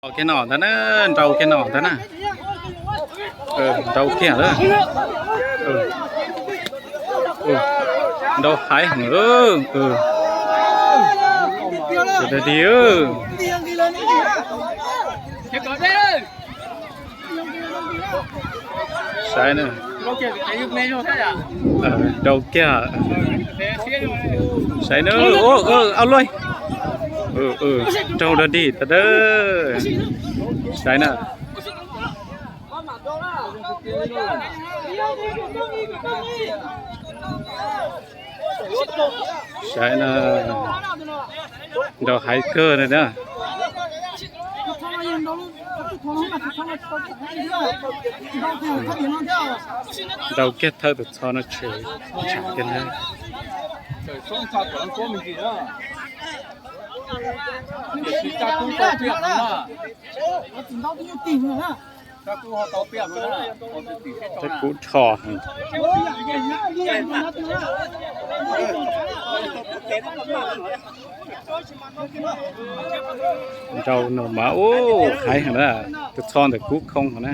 Kiag no ntag na, nrau kiag no ntag na. Nrau kiag lawm. Nrau haiv heev. Sawv daws dig. Saib na. Nrau kiag. Saib na. Au luaj. Raug dog dig tas dawb. Saib na. Saib na, nrau haiv kawg na. Nrau kiag thawj tus txho no tshwm tsam kiag na. Kub rho heev. Nrau no mas ub haiv heev na, tus txho ntawm kub khoo heev na,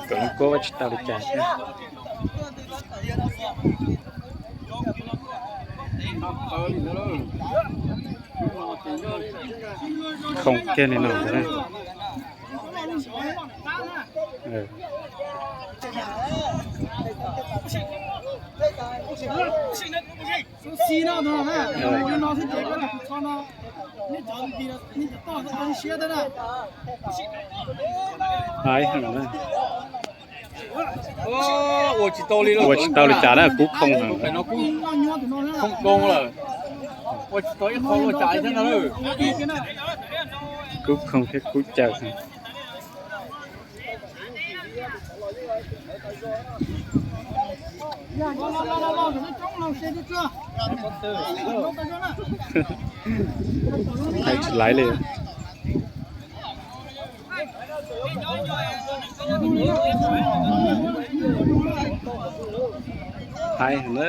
kom lub kub ua tsis tau li cas thiab. Khoo kiag li no ntag na. Haiv heev na. Ua tsis tau li cas na, kub khoo heev. Kub khoo thiab kub caws heev. Hais tsis laiv li. Hais heev na.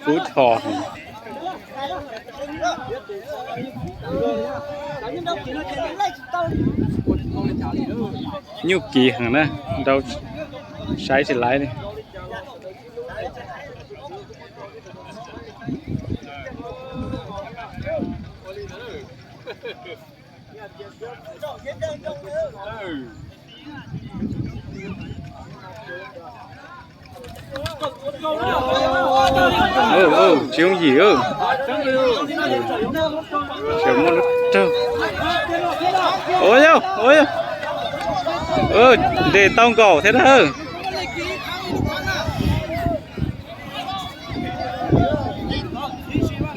Kub rho heev. Nyuj kiv heev na, nrau saib tsis laiv li. Tsis yooj yim. Ua yog, ua yog. Ntes tau nkaus thiab na.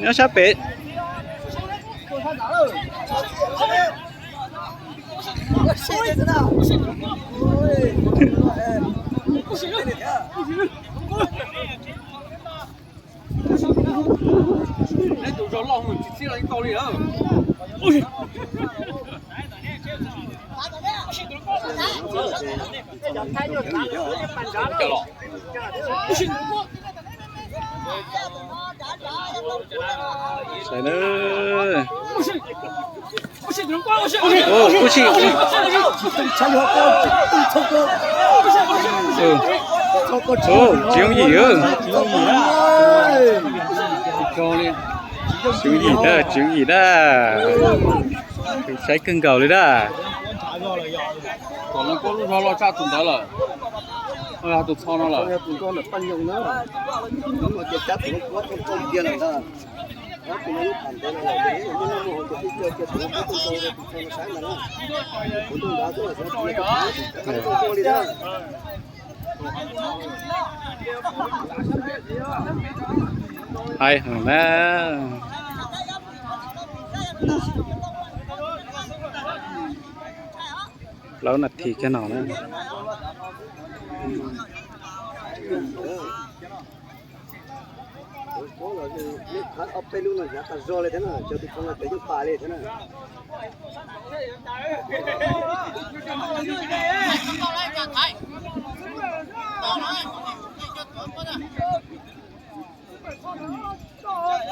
Nyob sab pem. Tus zog loj mus tsis txij los yeej tau li lawm. Sawv daws. Kub tsis. Tsis yooj yim. Tsis yooj yim na, tsis yooj yim na. Saib kawg nkaus li na. Tom no koj lub zog los tsa tus ntawd lawm, tus txho no lawm. Hais heev na. Plaub nas this kiag no na.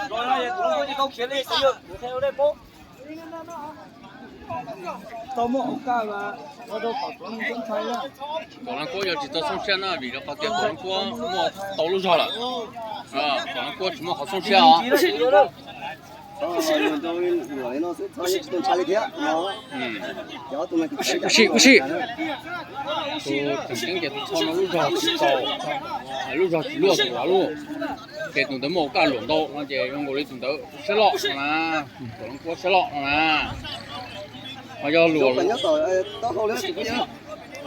Tuam Leej Kuab yog tsis tau xoob siab na, vim rau qhov tias Tuam Leej Kuab muaj tau lub zog lawm. Tuam Leej Kuab tsis muaj qhov xoob siab os. Ua si, ua si. Tus tseem ceeb ces tus txho no lub zog tsis tau, lub zog tsis luaj tus luaj. Ces tus ntawd muaj kaj luam ntau no ces zoo nkaus li tus ntawd siab loj no na. Tuam Leej Kuab siab loj no na. Ho yog luam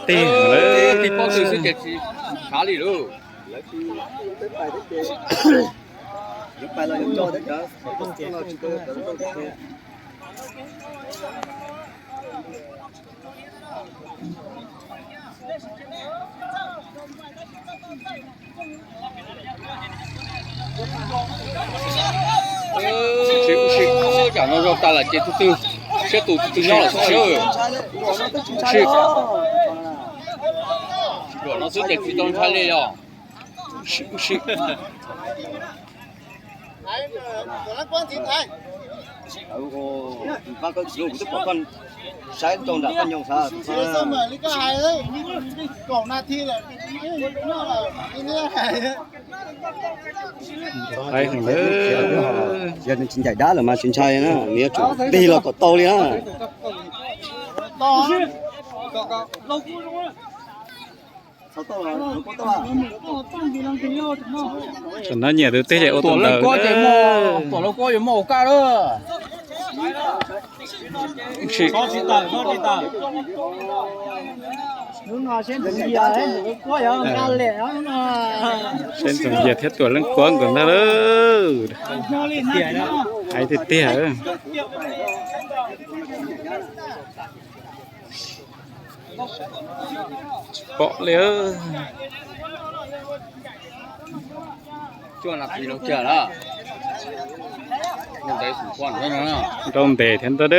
tig, tig pob tw xwb ces tsis khav li lauj. Tsam no zog tas lawm ces tus twg siab tus twg nyob lawm xwb. Luam no xwb ces tsis tau ntshai li yog. Yog nws tsis ncaim dab lawm mas tsis ntshai na, nws yuav tsum tig los kom tau li na. Tam no nyiam tus twg ces ua tus ntawd. Tuam Leej Kuab yuav muaj ua kaj lawm. Seb Ntxoov Yias thiab Tuam Leej Kuab nkawd ntag lauj. Hais tiag tiag. Tsis pom li. Nrau ntev thiab ntag.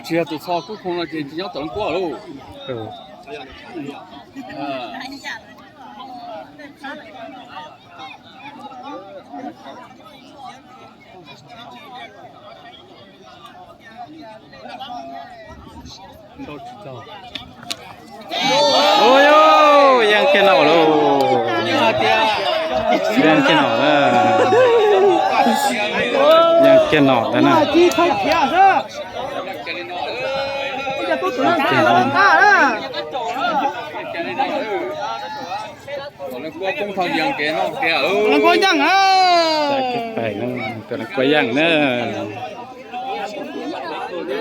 Tsis yog tus txho kub khoo no ces tsis nyob Tuam Leej Kuab lauj. Ua, yeej kiag no lauj. Yeej kiag no na. Yeej kiag no ntag na. Tuam Leej Kuab yeej na. Tuam Leej Kuab yeej na.